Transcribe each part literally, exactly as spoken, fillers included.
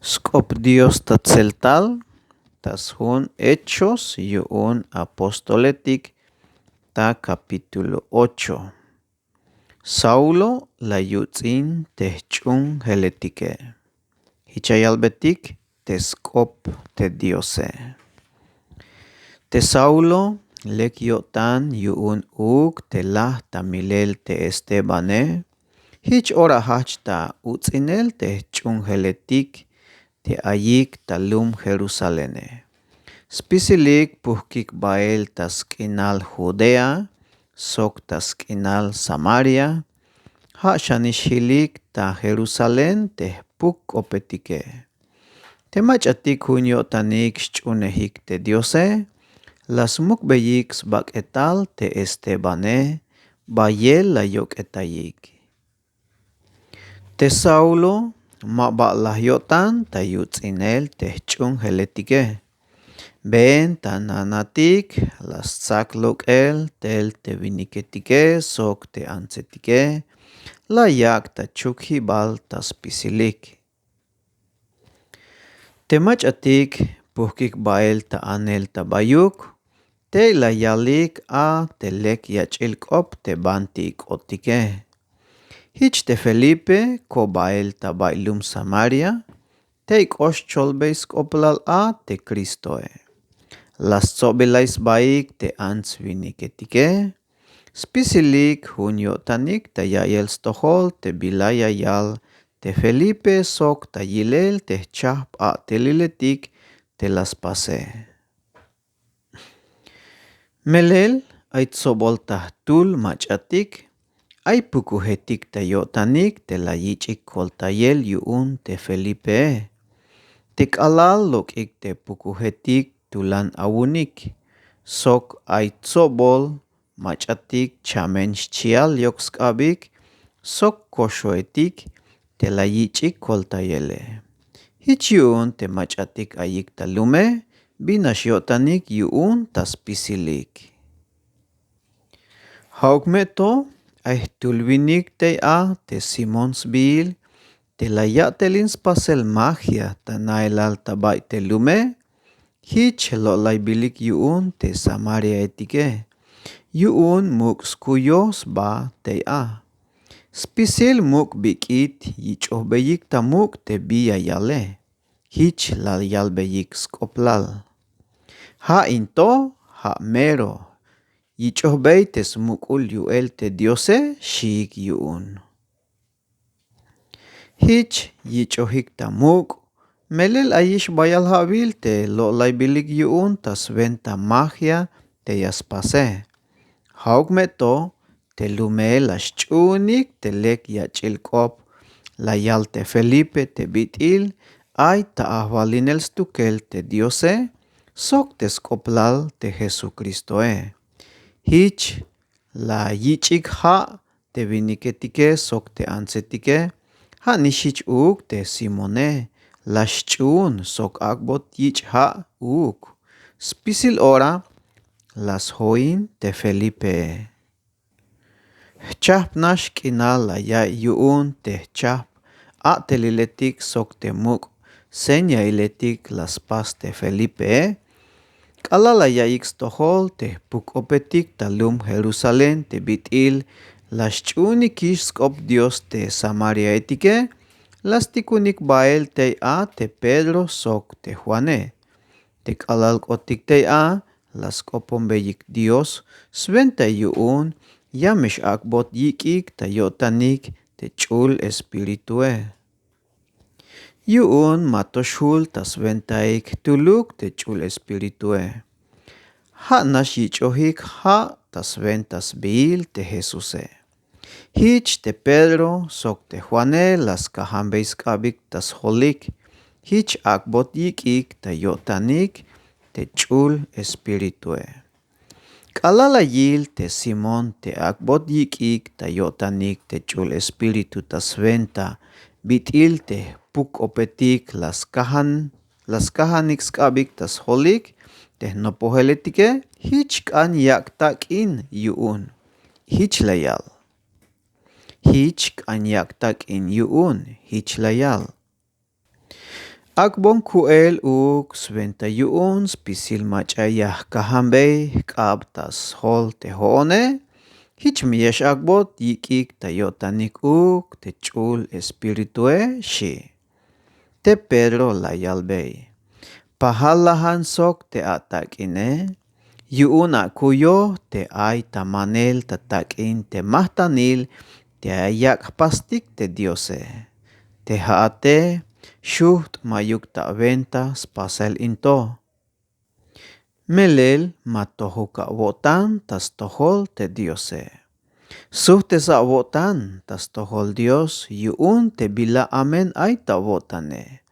Sk'op Dios ta tseltal ta sjun Hechos yu'un Apostoletik ta kapítulo ocho. Saulo la yuts'in te jch'uunjeletike. Jich ya yalbetik te sk'op te Diose. Te Saulo lek yo'tan yu'un uuk te laj ta milel te Estebane. Jich ora jajch ta uts'inel te jch'uunjeletik te ayik ta lum Jerusalene. Spisilik pujkik bael ta sk'inal Judea sok ta sk'inal Samaria, ja' xanix jilik ta Jerusalén te jpuk-k'opetike. Te mach'atik jun yo'tanik xch'uunejik te Diose, la smukbeyik sbak'etal te Estebane, bayel la yok'etayik. Te Saulo ma ba laj yo'tan ta yuts'inel te jch'uunjeletike. Been ta nanatik la stsak lok'el tel te winiketike sok te antsetike la yak' ta chukjibal ta spisilik. Te mach'atik pujkik bael ta anel ta bayuk, tey la yalik a te lek yach'il k'op te banti k'otike. Jich te Felipe ko bael ta bay lum Samaria, tey k'ox cholbey sk'oplal a te Cristoe. La stsobilay sbaik te ants winiketike. Spisilik jun yo'tanik ta ya'iyel stojol te bila ya yal te Felipe sok ta yilel te jchajp a'teliletik te la spase. Melel ay tsobol ta jtul mach'atik, ay pukujetik ta yo'tanik te la yich'ik koltayel yu'un te Felipee. Te k'alal lok'ik te pukujetik tulan awu'unik, sok ay tsobol mach'atik chamen xchi'al yok sk'abik sok koxoetik te la yich'ik koltayele. Jich yu'un te mach'atik ayik ta lume, bin nax yo'tanik yu'un ta spisilik. Ja'uk me to, ay jtul winik tey a te Simón sbiil, te la ya'telin spasel magia ta nailal ta bay te lume. Jich lo'laybilik yu'un te Samariaetike. Yu'un muk' skuyoj sba tey a. Spisil muk' bik'it yich'ojbeyik ta muk' te bi ya yale. Jich la yalbeyik sk'oplal. Ja' in to, ja' mero. Yich'ojbey te smuk'ul yu'el te Diose, xiik yu'un. Jich yich'ojik ta muk', melel ayix bayal ja'wil te lo'laybilik yu'un ta swenta magia te ya spase. Ja'uk me to, te lumeel la xch'uunik te lek yach'il k'op la yal te Felipe te bit'il ay ta ajwalinel stukel te Diose sok te sk'oplal te Jesucristoe. Jich la yich'ik ja' te winiketike sok te antsetike, ja' nix jich uuk te Simone, la xch'uun sok ak'bot yich' ja' uuk. Spisil ora la sjoin te Felipee. Jchajp nax k'inal la ya'iy yu'un te jchajp a'teliletik sok te muk' señailetik la spas te Felipee. K'alal la ya'iyik stojol te jpuk-k'opetik ta lum Jerusalén te bit'il la xch'uunikix sk'op Dios te Samariaetike, la stikunik bael tey a te Pedro sok te Juane. Te k'alal k'otik tey a, la sk'oponbeyik Dios swenta yu'un ya me x-ak'bot yik'ik ta yo'tanik te Ch'ul Espiritue. Yu'un ma to xjul ta swentaik jtuluk te Ch'ul Espiritue. Ja' nax yich'ojik ja' ta swenta sbiil te Jesuse. Jich te Pedro sok te Juane la skajanbey sk'abik ta sjolik. Jich ak'bot yik'ik ta yo'tanik te Ch'ul Espiritue. K'alal la yil te Simón te ak'bot yik'ik ta yo'tanik te Ch'ul Espíritu ta swenta bit'il te jpuk-k'opetik la skajan, la skajanik sk'abik ta sjolik te jnopojeletike, jich k'an yak' tak'in yu'un. Jich la yal. Jich k'an yak' tak'in yu'un, jich la yal. Ak'bon ku'el uuk swenta yu'un spisil mach'a ya jkajanbey jk'ab ta sjol te jo'one. Jich me ya x'ak'bot yik'ik ta yo'tanik uuk te ch'ul espiritue, xi'. Te Pedro la yalbey: Pajal lajan sok te atak'ine, yu'un akuyoj te ay ta manel ta tak'in te majtanil te ya yak' jpastik te Diose. Te ja'ate xujt' ma'yuk ta awenta spasel in to. Melel ma tojuk awo'tan ta stojol te Diose. Sujt'es awo'tan ta stojol Dios yu'un te bila amen ay ta awo'tane.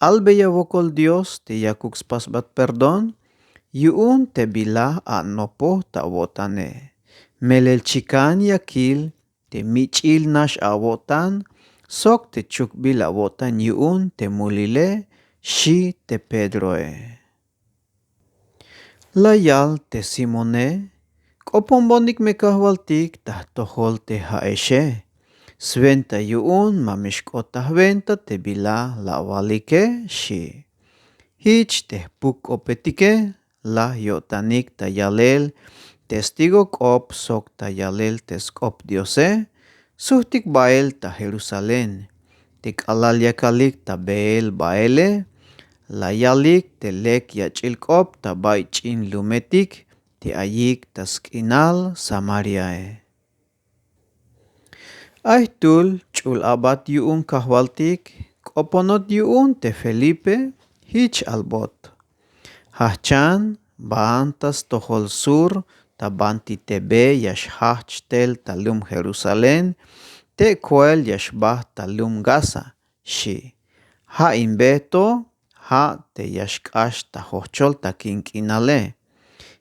Albeya wokol Dios te yakuk spasbat perdón yu'un te bila anopoj ta awo'tane. Melel chikan ya kil te mich'il nax awo'tan sok te chukbil awo'tan yu'un te mulile, xi' te Pedroe. La yal te Simone: K'oponbonik me Kajwaltik ta jtojol te ja'exe. Swenta yu'un ma me xk'ot ta jwenta te bila la awalike, xi'. Jich te jpuk-k'opetike laj yo'tanik ta yalel testigo k'op sok ta yalel te sk'op Diose, sujtik bael ta Jerusalén. Te k'alal yakalik ta beel baele, la yalik te lek yach'il k'op ta bay ch'in lumetik te ayik ta sk'inal Samariae. Ay jtul ch'ul a'bat yu'un Kajwaltik k'oponot yu'un te Felipe, jich albot: Jajchan, baan ta stojol sur ta banti te be ya xjajch tel ta lum Jerusalén, te koel ya xbajt ta lum Gaza, xi'. Ja' in be to, ja' te ya xk'ax ta jojchol takin k'inale.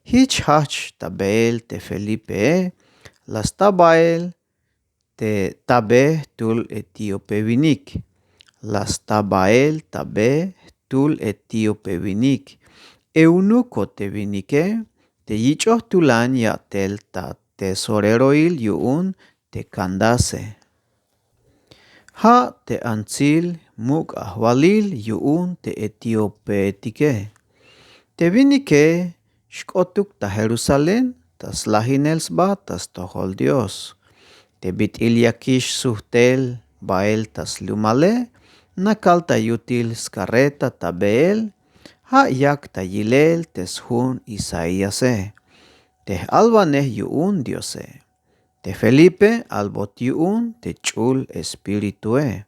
Jich jajch ta beel te Felipee, la sta bael te ta be jtul etíope winik. La sta bael ta be jtul etíope winik. Eunuko te winike, te yich'oj tulan ya'tel ta tesoreroil yu'un te Candace. Ja' te antsil muk' ajwalil yu'un te etíopeetike. Te winike xk'otuk ta Jerusalén ta slajinel sba ta stojol Dios. Te bit'il yakix sujtel bael ta slumale, nakal ta yutil skarreta ta beel, ja' yak ta yilel te sjun Isaíase, te j-alwanej yu'un Diose. Te Felipe albot yu'un te ch'ul espiritue.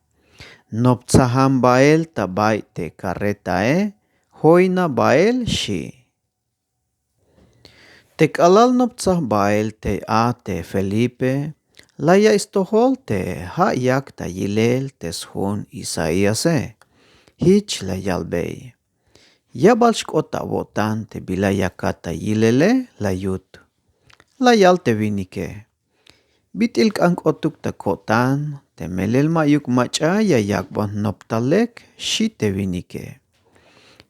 Noptsajan bael ta bay te karretae, joyna bael, xi'. Te k'alal noptsaj bael te a te Felipe, la yaiy stojol te ja' yak ta yilel te sjun Isaíase. Jich la yalbey: Ya bal xk'ot awo'tan te bila yakat ta yilele, la yut. La yal te winike: Bit'il k'an k'otuk ta ko'tan te melel ma'yuk mach'a ya yak'bon jnop ta lek, xi' te winike.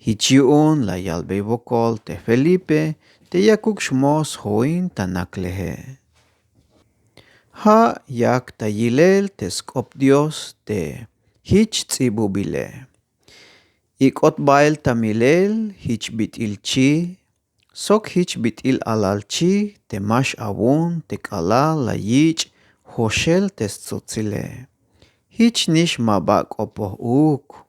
Jich yu'un la yalbey wokol te Felipe te yakuk xmoj sjoin ta nakleje. Ja' yak ta yilel te sk'op Dios te jich ts'ibubile. Ik'ot bael ta milel jich bit'il chi sok jich bit'il alal chi te ma x'awun te k'alal la yich' joxel te stsotsile. Jich nix ma ba k'opoj uuk.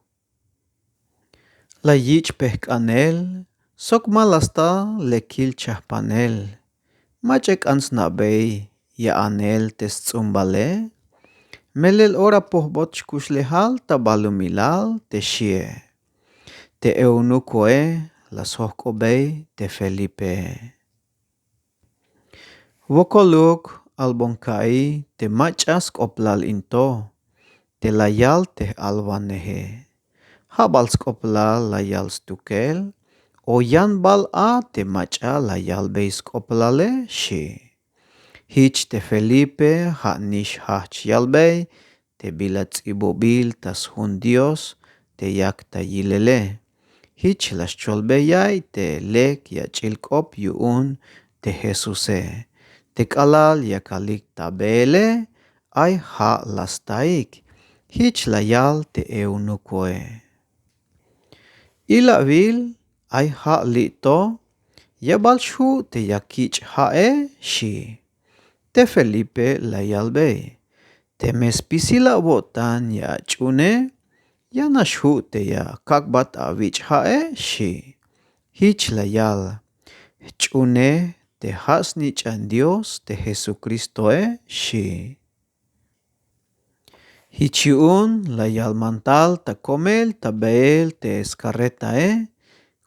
La yich' pejk'anel sok ma la sta lekil chajpanel. Mach'a k'an sna'bey ya'anel te sts'umbale. Melel ora pojbot xkuxlejal ta balumilal te xie. Te eunukoe la sjojk'obey te Felipee. Wokoluk albon ka'iy te mach'a sk'oplal in to te la yal te j-alwaneje. Ja' bal sk'oplal la yal stukel o yan bal a te mach'a la yalbey sk'oplale, xi'. Jich te Felipe ja' nix jajch yalbey te bila ts'ibubil ta sjun Dios te yak ta yilele. Jich la xcholbey ya'iy te lek yach'il k'op yu'un te Jesuse. Te k'alal yakalik ta beele, ay ja' la staik. Jich la yal te eunukoe. Ilawil, ay ha' li' to, ya bal xhu' te ya kich' ha'e, xi'. Te felipe la yalbey, teme spisil awo'tan ya ach'uhune, ya nax hu' te ya akak'bat awich' ha'e, xi'. Hich la yal, jch'uhune te ha snich'an dios te jesukristoe, xi'. Jich yu'un la yal mantal ta komel ta behel te skarretae,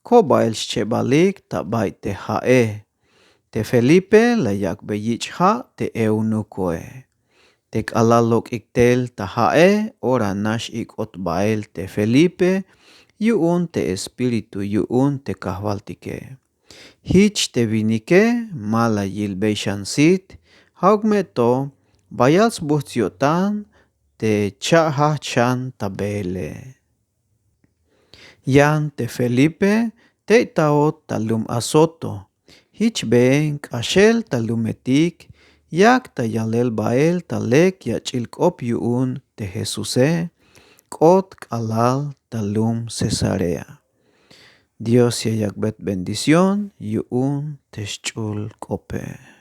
ko bahel schebalik ta bay te ha'e. Te felipe la yak'bey yich' ha' te eunukoe. Te k'alal lok'ik tel ta ha'e, ora nax ik'ot bahel te felipe yu'un te espíritu yu'un te kajwaltike. Jich te winike ma la yilbey xan sit, ja'uk me to bayal sbuhts' yo'tan te cha'jajch' xan ta behele. Yan te felipe tey ta ot ta lum azoto. Jich been k'axel ta lumetik yak ta yalel bahel ta lek yach'il k'op yu'un te jesuse, k'ot k'alal ta lum cesarea. Dios ya yak'bey bendición yu'un te sch'uhul k'ope.